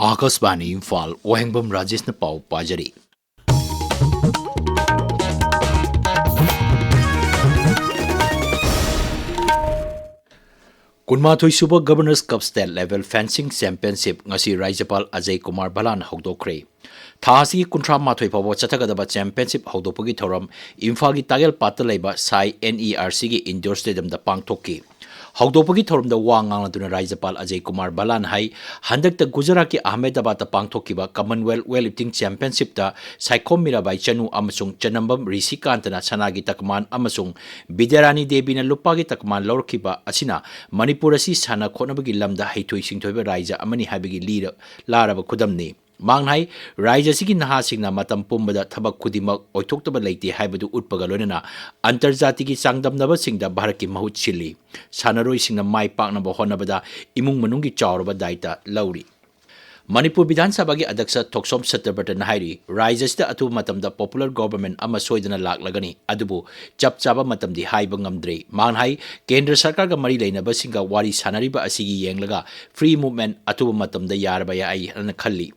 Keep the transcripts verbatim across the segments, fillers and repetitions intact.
ꯑꯥꯀꯥꯁꯕꯥꯅꯤ ꯏꯝꯐꯥꯜ, ꯋꯥꯍꯦꯡꯕꯝ ꯔꯥꯖꯦꯁꯅ ꯄꯥꯎ ꯄꯥꯖꯔꯤ꯫ ꯀꯨꯟꯃꯥꯊꯣꯏ ꯁꯨꯕ Governors Cup State Level Fencing Championship ꯉꯁꯤ ꯔꯥꯖ꯭ꯌꯄꯥꯜ ꯑꯖꯌ ꯀꯨꯃꯥꯔ ꯚꯜꯂꯥꯟ ꯍꯧꯗꯣꯛꯈ꯭ꯔꯦ꯫ ꯊꯥ ꯑꯁꯤꯒꯤ ꯀꯨꯟꯊ꯭ꯔꯥ ꯃꯥꯊꯣꯏ ꯐꯥꯎꯕ ꯆꯠꯊꯒꯗꯕ championship ꯍꯧꯗꯣꯛꯄꯒꯤ ꯊꯧꯔꯝ ꯏꯝꯐꯥꯜꯒꯤ ꯇꯥꯒꯦꯜ ꯄꯥꯠꯇ ꯂꯩꯕ ꯁꯥꯏ NERCꯒꯤ indoor stadiumꯗ ꯄꯥꯡꯊꯣꯛꯈꯤ꯫ ꯍꯧꯗꯣꯛꯄꯒꯤ ꯊꯧꯔꯝꯗ ꯋꯥ ꯉꯥꯡꯂꯗꯨꯅ ꯔꯥꯖ꯭ꯌꯄꯥꯜ ꯑꯖꯌ ꯀꯨꯃꯥꯔ ꯚꯜꯂꯥꯟ ꯍꯥꯏ, ꯍꯟꯗꯛꯇ ꯒꯨꯖꯔꯥꯠꯀꯤ ꯑꯍꯃꯦꯗꯕꯥꯗꯇ ꯄꯥꯡꯊꯣꯛꯈꯤꯕ Commonwealth Weightlifting Championshipꯇ ꯁꯥꯏꯈꯣꯝ ꯃꯤꯔꯥꯕꯥꯏ ꯆꯅꯨ ꯑꯃꯁꯨꯡ ꯆꯅꯝꯕꯝ ꯔꯤꯁꯤꯀꯥꯟꯇꯅ ꯁꯅꯥꯒꯤ ꯇꯀꯃꯥꯟ ꯑꯃꯁꯨꯡ ꯕꯤꯗ꯭ꯌꯥꯔꯥꯅꯤ ꯗꯦꯕꯤꯅ ꯂꯨꯄꯥꯒꯤ ꯇꯀꯃꯥꯟ ꯂꯧꯔꯛꯈꯤꯕ ꯑꯁꯤꯅ ꯃꯅꯤꯄꯨꯔ ꯑꯁꯤ ꯁꯥꯟꯅ ꯈꯣꯠꯅꯕꯒꯤ ꯂꯝꯗ ꯍꯩꯊꯣꯏ ꯁꯤꯡꯊꯣꯏꯕ ꯔꯥꯖ꯭ꯌ ꯑꯃꯅꯤ ꯍꯥꯏꯕꯒꯤ ꯂꯤꯔ-, ꯂꯥꯔꯕ ꯈꯨꯗꯝꯅꯤ꯫ ꯃꯍꯥꯛꯅ ꯍꯥꯏ, ꯔꯥꯖ꯭ꯌ ꯑꯁꯤꯒꯤ ꯅꯍꯥꯁꯤꯡꯅ ꯃꯇꯝ ꯄꯨꯝꯕꯗ ꯊꯕꯛ ꯈꯨꯗꯤꯡꯃꯛ ꯑꯣꯏꯊꯣꯛꯇꯕ ꯂꯩꯇꯦ ꯍꯥꯏꯕꯗꯨ ꯎꯠꯄꯒ ꯂꯣꯏꯅꯅ ꯑꯟꯇꯔꯖꯥꯇꯤꯒꯤ ꯆꯥꯡꯗꯝꯅꯕꯁꯤꯡꯗ ꯚꯥꯔꯠꯀꯤ ꯃꯍꯨꯠ ꯁꯤꯜꯂꯤ꯫ ꯁꯥꯟꯅꯔꯣꯏꯁꯤꯡꯅ ꯃꯥꯏ ꯄꯥꯛꯅꯕ ꯍꯣꯠꯅꯕꯗ ꯏꯃꯨꯡ ꯃꯅꯨꯡꯒꯤ ꯆꯥꯎꯔꯕ ꯗꯥꯏꯇ ꯂꯧꯔꯤ꯫ ꯃꯅꯤꯄꯨꯔ ꯕꯤꯙꯥꯟ ꯁꯚꯥꯒꯤ ꯑꯗ꯭ꯌꯛꯁ ꯊꯣꯛꯁꯣꯝ ꯁꯇ꯭ꯌꯕ꯭ꯔꯇꯅ ꯍꯥꯏꯔꯤ, ꯔꯥꯖ꯭ꯌ ꯑꯁꯤꯗ ꯑꯊꯨꯕ ꯃꯇꯝꯗ popular government ꯑꯃ ꯁꯣꯏꯗꯅ ꯂꯥꯛꯂꯒꯅꯤ, ꯑꯗꯨꯕꯨ ꯆꯞ ꯆꯥꯕ ꯃꯇꯝꯗꯤ ꯍꯥꯏꯕ ꯉꯝꯗ꯭ꯔꯤ꯫ ꯃꯍꯥꯛꯅ ꯍꯥꯏ, ꯀꯦꯟꯗ꯭ꯔ ꯁꯔꯀꯥꯔꯒ ꯃꯔꯤ ꯂꯩꯅꯕꯁꯤꯡꯒ ꯋꯥꯔꯤ ꯁꯥꯅꯔꯤꯕ ꯑꯁꯤꯒꯤ ꯌꯦꯡꯂꯒ free movement ꯑꯊꯨꯕ ꯃꯇꯝꯗ ꯌꯥꯔꯕ ꯌꯥꯏ ꯍꯥꯏꯅ ꯈꯜꯂꯤ꯫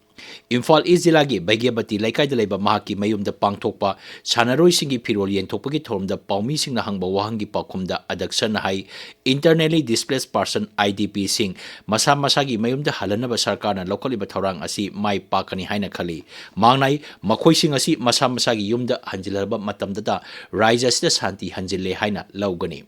ꯏꯝꯐꯥꯜ ꯏꯁ ꯖꯤꯂꯥꯒꯤ ꯕꯩꯒ꯭ꯌꯕꯇꯤ ꯂꯩꯀꯥꯏꯗ ꯂꯩꯕ ꯃꯍꯥꯛꯀꯤ ꯃꯌꯨꯝꯗ ꯄꯥꯡꯊꯣꯛꯄ ꯁꯥꯟꯅꯔꯣꯏꯁꯤꯡꯒꯤ ꯐꯤꯔꯣꯜ ꯌꯦꯟꯊꯣꯛꯄꯒꯤ ꯊꯧꯔꯝꯗ ꯄꯥꯎꯃꯤꯁꯤꯡꯅ ꯍꯪꯕ ꯋꯥꯍꯪꯒꯤ ꯄꯥꯎꯈꯨꯝꯗ ꯑꯗ꯭ꯌꯛꯁꯅ ꯍꯥꯏ, internally displaced person, IDPꯁꯤꯡ ꯃꯁꯥ ꯃꯁꯥꯒꯤ ꯃꯌꯨꯝꯗ ꯍꯜꯍꯟꯅꯕ ꯁꯔꯀꯥꯔꯅ ꯂꯧꯈꯠꯂꯤꯕ ꯊꯧꯔꯥꯡ ꯑꯁꯤ ꯃꯥꯏ ꯄꯥꯛꯀꯅꯤ ꯍꯥꯏꯅ ꯈꯜꯂꯤ꯫ ꯃꯍꯥꯛꯅ ꯍꯥꯏ, ꯃꯈꯣꯏꯁꯤꯡ ꯑꯁꯤ ꯃꯁꯥ ꯃꯁꯥꯒꯤ ꯌꯨꯝꯗ ꯍꯟꯖꯤꯜꯂꯕ ꯃꯇꯝꯗꯇ ꯔꯥꯖ꯭ꯌ ꯑꯁꯤꯗ ꯁꯥꯟꯇꯤ ꯍꯟꯖꯤꯜꯂꯦ ꯍꯥꯏꯅ ꯂꯧꯒꯅꯤ꯫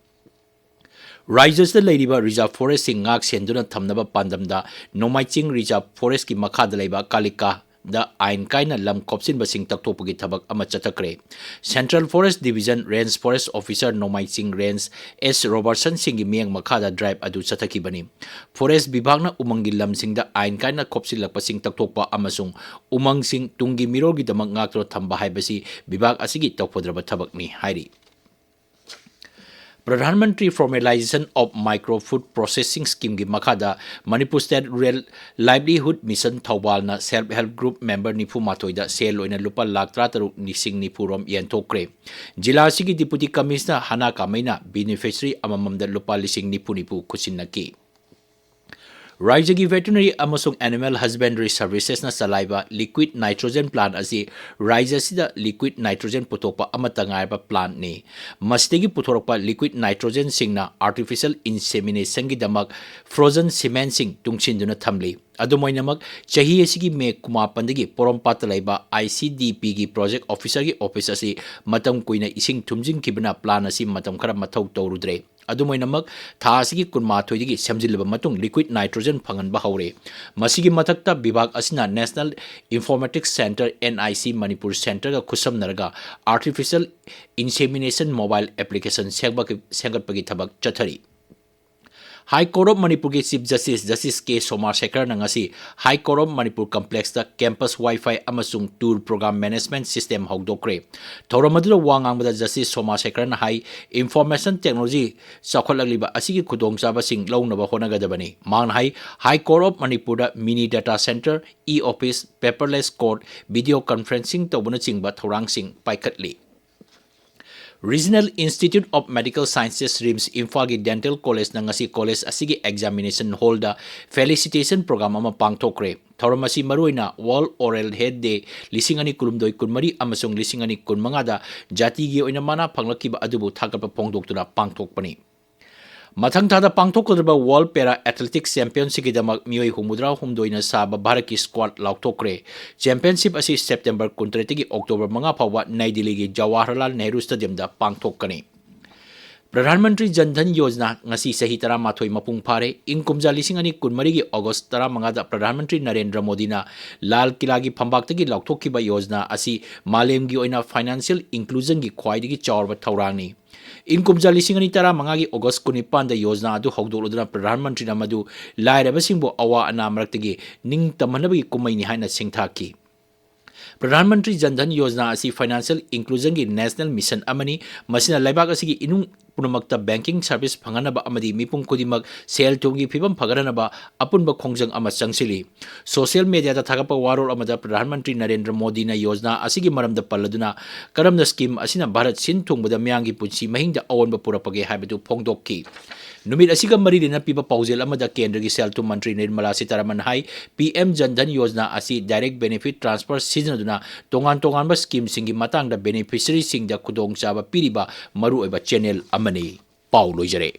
ꯔꯥꯖ꯭ꯌ ꯑꯁꯤꯗ ꯂꯩꯔꯤꯕ reserve forestꯁꯤꯡ ꯉꯥꯛ ꯁꯦꯟꯗꯨꯅ ꯊꯝꯅꯕ ꯄꯥꯟꯗꯝꯗ ꯅꯣꯡꯃꯥꯏꯆꯤꯡ reserve forestꯀꯤ ꯃꯈꯥꯗ ꯂꯩꯕ ꯀꯥꯂꯤꯀꯥꯗ ꯑꯥꯏꯟ ꯀꯥꯏꯅ ꯂꯝ ꯈꯣꯞꯆꯤꯟꯕꯁꯤꯡ ꯇꯛꯊꯣꯛꯄꯒꯤ ꯊꯕꯛ ꯑꯃ ꯆꯠꯊꯈ꯭ꯔꯦ꯫ Central Forest Division Range Forest Officer ꯅꯣꯡꯃꯥꯏꯆꯤꯡ Range S ꯔꯣꯕꯔꯠꯁꯟ ꯁꯤꯡꯒꯤ ꯃꯤꯠꯌꯦꯡ ꯃꯈꯥꯗ drive ꯑꯗꯨ ꯆꯠꯊꯈꯤꯕꯅꯤ꯫ Forest ꯕꯤꯚꯥꯒꯅ ꯎꯃꯪꯒꯤ ꯂꯝꯁꯤꯡꯗ ꯑꯥꯏꯟ ꯀꯥꯏꯅ ꯈꯣꯞꯆꯤꯜꯂꯛꯄꯁꯤꯡ ꯇꯛꯊꯣꯛꯄ ꯑꯃꯁꯨꯡ ꯎꯃꯪꯁꯤꯡ ꯇꯨꯡꯒꯤ ꯃꯤꯔꯣꯜꯒꯤꯗꯃꯛ ꯉꯥꯛꯇꯨꯅ ꯊꯝꯕ ꯍꯥꯏꯕꯁꯤ ꯕꯤꯚꯥꯒ ꯑꯁꯤꯒꯤ ꯇꯧꯐꯗ꯭ꯔꯕ ꯊꯕꯛꯅꯤ ꯍꯥꯏꯔꯤ꯫ Pradhan Mantri Formalization of Micro Food Processing Schemeꯒꯤ ꯃꯈꯥꯗ Manipur State Rural Livelihood Mission ꯊꯧꯕꯥꯜꯅ self help group member ꯅꯤꯐꯨ ꯃꯥꯊꯣꯏꯗ ꯁꯦꯜ ꯑꯣꯏꯅ ꯂꯨꯄꯥ ꯂꯥꯈ ꯇꯔꯥ ꯇꯔꯨꯛ ꯂꯤꯁꯤꯡ ꯅꯤꯐꯨ ꯔꯣꯝ ꯌꯦꯟꯊꯣꯛꯈ꯭ꯔꯦ꯫ ꯖꯤꯂꯥ ꯑꯁꯤꯒꯤ Deputy Commissioner ꯍꯅꯥ ꯀꯥꯃꯩꯅ beneficiary ꯑꯃꯃꯝꯗ ꯂꯨꯄꯥ ꯂꯤꯁꯤꯡ ꯅꯤꯐꯨ ꯅꯤꯐꯨ ꯈꯨꯠꯁꯤꯟꯅꯈꯤ꯫ ꯔꯥꯏꯖ꯭ꯌꯒꯤ Veterinary ꯑꯃꯁꯨꯡ Animal Husbandry Servicesꯅ ꯆꯂꯥꯏꯕ liquid nitrogen plant ꯑꯁꯤ ꯔꯥꯏꯖ꯭ꯌ ꯑꯁꯤꯗ liquid nitrogen ꯄꯨꯊꯣꯛꯄ ꯑꯃꯠꯇ ꯉꯥꯏꯔꯕ plantꯅꯤ꯫ ꯃꯁꯤꯗꯒꯤ ꯄꯨꯊꯣꯔꯛꯄ liquid nitrogenꯁꯤꯡꯅ artificial inseminationꯒꯤꯗꯃꯛ frozen semenꯁꯤꯡ ꯇꯨꯡꯁꯤꯟꯗꯨꯅ ꯊꯝꯂꯤ꯫ ꯑꯗꯨꯝ ꯑꯣꯏꯅꯃꯛ, ꯆꯍꯤ ꯑꯁꯤꯒꯤ ꯃꯦ ꯀꯨꯟꯃꯥꯄꯟꯗꯒꯤ ꯄꯣꯔꯣꯝꯄꯥꯠꯇ ꯂꯩꯕ ICDPꯒꯤ project officerꯒꯤ office ꯑꯁꯤ ꯃꯇꯝ ꯀꯨꯏꯅ ꯏꯁꯤꯡ ꯊꯨꯝꯖꯤꯟꯈꯤꯕꯅ plant ꯑꯁꯤ ꯃꯇꯝ ꯈꯔ ꯃꯊꯧ ꯇꯧꯔꯨꯗ꯭ꯔꯦ꯫ ꯑꯗꯨꯝ ꯑꯣꯏꯅꯃꯛ, ꯊꯥ ꯑꯁꯤꯒꯤ ꯀꯨꯟꯃꯥꯊꯣꯏꯗꯒꯤ ꯁꯦꯝꯖꯤꯜꯂꯕ ꯃꯇꯨꯡ liquid nitrogen ꯐꯪꯍꯟꯕ ꯍꯧꯔꯦ꯫ ꯃꯁꯤꯒꯤ ꯃꯊꯛꯇ, ꯕꯤꯚꯥꯒ ꯑꯁꯤꯅ National Informatics Centre, NIC, Manipur Centreꯒ ꯈꯨꯠꯁꯝꯅꯔꯒ artificial insemination mobile application ꯁꯦꯝꯒꯠ-, ꯁꯦꯝꯒꯠꯄꯒꯤ ꯊꯕꯛ ꯆꯠꯊꯔꯤ꯫ High Court of ꯃꯅꯤꯄꯨꯔꯒꯤ Chief Justice, Justice K ꯁꯣꯃꯥ ꯁꯦꯈꯔꯅ ꯉꯁꯤ High Court of Manipur complexꯇ campus Wi-Fi ꯑꯃꯁꯨꯡ tour program management system ꯍꯧꯗꯣꯛꯈ꯭ꯔꯦ꯫ ꯊꯧꯔꯝ ꯑꯗꯨꯗ ꯋꯥ ꯉꯥꯡꯕꯗ Justice ꯁꯣꯃꯥ ꯁꯦꯈꯔꯅ ꯍꯥꯏ, information technology ꯆꯥꯎꯈꯠꯂꯛꯂꯤꯕ ꯑꯁꯤꯒꯤ ꯈꯨꯗꯣꯡꯆꯥꯕꯁꯤꯡ ꯂꯧꯅꯕ ꯍꯣꯠꯅꯒꯗꯕꯅꯤ꯫ ꯃꯍꯥꯛꯅ ꯍꯥꯏ, High Court of ꯃꯅꯤꯄꯨꯔꯗ mini data centre, e-office, paperless court, video conferencing ꯇꯧꯕꯅꯆꯤꯡꯕ ꯊꯧꯔꯥꯡꯁꯤꯡ ꯄꯥꯏꯈꯠꯂꯤ꯫ Regional Institute of Medical Sciences, RIMS, ꯏꯝꯐꯥꯜꯒꯤ Dental Collegeꯅ ꯉꯁꯤ college ꯑꯁꯤꯒꯤ examination hallꯗ felicitation program ꯑꯃ ꯄꯥꯡꯊꯣꯛꯈ꯭ꯔꯦ꯫ ꯊꯧꯔꯝ ꯑꯁꯤ ꯃꯔꯨꯑꯣꯏꯅ World Oral Health Day ꯂꯤꯁꯤꯡ ꯑꯅꯤ ꯀꯨꯟꯍꯨꯝꯗꯣꯏ ꯀꯨꯟꯃꯔꯤ ꯑꯃꯁꯨꯡ ꯂꯤꯁꯤꯡ ꯑꯅꯤ ꯀꯨꯟꯃꯉꯥꯗ ꯖꯥꯇꯤꯒꯤ ꯑꯣꯏꯅ ꯃꯅꯥ ꯐꯪꯂꯛꯈꯤꯕ ꯑꯗꯨꯕꯨ ꯊꯥꯒꯠꯄ ꯐꯣꯡꯗꯣꯛꯇꯨꯅ ꯄꯥꯡꯊꯣꯛꯄꯅꯤ꯫ ꯃꯊꯪ ꯊꯥꯗ ꯄꯥꯡꯊꯣꯛꯀꯗꯧꯔꯤꯕ World Para Athletics Championshipꯀꯤꯗꯃꯛ ꯃꯤꯑꯣꯏ ꯍꯨꯝꯐꯨꯇꯔꯥ ꯍꯨꯝꯗꯣꯏꯅ ꯁꯥꯕ ꯚꯥꯔꯠꯀꯤ squad ꯂꯥꯎꯊꯣꯛꯈ꯭ꯔꯦ꯫ Championship ꯑꯁꯤ September ꯀꯨꯟꯇꯔꯦꯠꯇꯒꯤ October ꯃꯉꯥ ꯐꯥꯎꯕ ꯅꯩ ꯗꯤꯜꯂꯤꯒꯤ ꯖꯋꯥꯍꯔꯂꯥꯜ ꯅꯦꯍꯔꯨ Stadiumꯗ ꯄꯥꯡꯊꯣꯛꯀꯅꯤ꯫ ꯄ꯭ꯔꯙꯥꯟ ꯃꯟꯇ꯭ꯔꯤ ꯖꯟ ꯙꯟ ꯌꯣꯖꯅꯥ ꯉꯁꯤ ꯆꯍꯤ ꯇꯔꯥꯃꯥꯊꯣꯏ ꯃꯄꯨꯡ ꯐꯥꯔꯦ꯫ ꯏꯪ ꯀꯨꯝꯖꯥ ꯂꯤꯁꯤꯡ ꯑꯅꯤ ꯀꯨꯟꯃꯔꯤꯒꯤ August ꯇꯔꯥꯃꯉꯥꯗ ꯄ꯭ꯔꯙꯥꯟ ꯃꯟꯇ꯭ꯔꯤ ꯅꯔꯦꯟꯗ꯭ꯔ ꯃꯣꯗꯤꯅ ꯂꯥꯜ ꯀꯤꯂꯥꯒꯤ ꯐꯝꯕꯥꯛꯇꯒꯤ ꯂꯥꯎꯊꯣꯛꯈꯤꯕ ꯌꯣꯖꯅꯥ ꯑꯁꯤ ꯃꯥꯂꯦꯝꯒꯤ ꯑꯣꯏꯅ financial inclusionꯒꯤ ꯈ꯭ꯋꯥꯏꯗꯒꯤ ꯆꯥꯎꯔꯕ ꯊꯧꯔꯥꯡꯅꯤ꯫ ꯏꯪ ꯀꯨꯝꯖꯥ ꯂꯤꯁꯤꯡ ꯑꯅꯤ ꯇꯔꯥꯃꯉꯥꯒꯤ August ꯀꯨꯟꯅꯤꯄꯥꯟꯗ ꯌꯣꯖꯅꯥ ꯑꯗꯨ ꯍꯧꯗꯣꯛꯂꯗꯨꯅ ꯄ꯭ꯔꯙꯥꯟ ꯃꯟꯇ꯭ꯔꯤꯅ ꯃꯗꯨ ꯂꯥꯏꯔꯕꯁꯤꯡꯕꯨ ꯑꯋꯥ ꯑꯅꯥ ꯃꯔꯛꯇꯒꯤ ꯅꯤꯡꯇꯝꯍꯟꯅꯕꯒꯤ ꯀꯨꯝꯃꯩꯅꯤ ꯍꯥꯏꯅ ꯁꯤꯡꯊꯥꯈꯤ꯫ ꯄ꯭ꯔꯙꯥꯟ ꯃꯟꯇ꯭ꯔꯤ ꯖꯟ ꯙꯟ ꯌꯣꯖꯅꯥ ꯑꯁꯤ financial inclusionꯒꯤ national mission ꯑꯃꯅꯤ꯫ ꯃꯁꯤꯅ ꯂꯩꯕꯥꯛ ꯑꯁꯤꯒꯤ ꯏꯅꯨꯡ ꯄꯨꯝꯅꯃꯛꯇ banking service ꯐꯪꯍꯟꯅꯕ ꯑꯃꯗꯤ ꯃꯤꯄꯨꯝ ꯈꯨꯗꯤꯡꯃꯛ ꯁꯦꯜ ꯊꯨꯝꯒꯤ ꯐꯤꯕꯝ ꯐꯒꯠꯍꯟꯅꯕ ꯑꯄꯨꯟꯕ ꯈꯣꯡꯖꯪ ꯑꯃ ꯆꯪꯁꯤꯜꯂꯤ꯫ Social media ꯗ ꯊꯥꯒꯠꯄ ꯋꯥꯔꯣꯜ ꯑꯃꯗ ꯄ꯭ꯔꯙꯥꯟ ꯃꯟꯇ꯭ꯔꯤ ꯅꯔꯦꯟꯗ꯭ꯔ ꯃꯣꯗꯤꯅ ꯌꯣꯖꯅꯥ ꯑꯁꯤꯒꯤ ꯃꯔꯝꯗ ꯄꯜꯂꯗꯨꯅ ꯀꯔꯝꯅ scheme ꯑꯁꯤꯅ ꯚꯥꯔꯠ ꯁꯤꯟ ꯊꯨꯡꯕꯗ ꯃꯤꯌꯥꯝꯒꯤ ꯄꯨꯟꯁꯤ ꯃꯍꯤꯡꯗ ꯑꯑꯣꯟꯕ ꯄꯨꯔꯛꯄꯒꯦ ꯍꯥꯏꯕꯗꯨ ꯐꯣꯡꯗꯣꯛꯈꯤ꯫ ꯅꯨꯃꯤꯠ ꯑꯁꯤꯒ ꯃꯔꯤ ꯂꯩꯅꯅ ꯄꯤꯕ ꯄꯥꯎꯖꯦꯜ ꯑꯃꯗ ꯀꯦꯟꯗ꯭ꯔꯒꯤ ꯁꯦꯜ ꯊꯨꯝ ꯃꯟꯇ꯭ꯔꯤ ꯅꯤꯔꯃꯂꯥ ꯁꯤꯇꯥꯔꯥꯃꯟ ꯍꯥꯏ, P M Jan Dhan Yojana ꯑꯁꯤ direct benefit transfer ꯁꯤꯖꯤꯟꯅꯗꯨꯅ ꯇꯣꯉꯥꯟ ꯇꯣꯉꯥꯟꯕ scheme ꯁꯤꯡꯒꯤ ꯃꯇꯥꯡꯗ beneficiary ꯁꯤꯡꯗ ꯈꯨꯗꯣꯡꯆꯥꯕ ꯄꯤꯔꯤꯕ ꯃꯔꯨꯑꯣꯏꯕ channel ꯑꯃꯅꯤ꯫ ꯄꯥꯎ ꯂꯣꯏꯖꯔꯦ꯫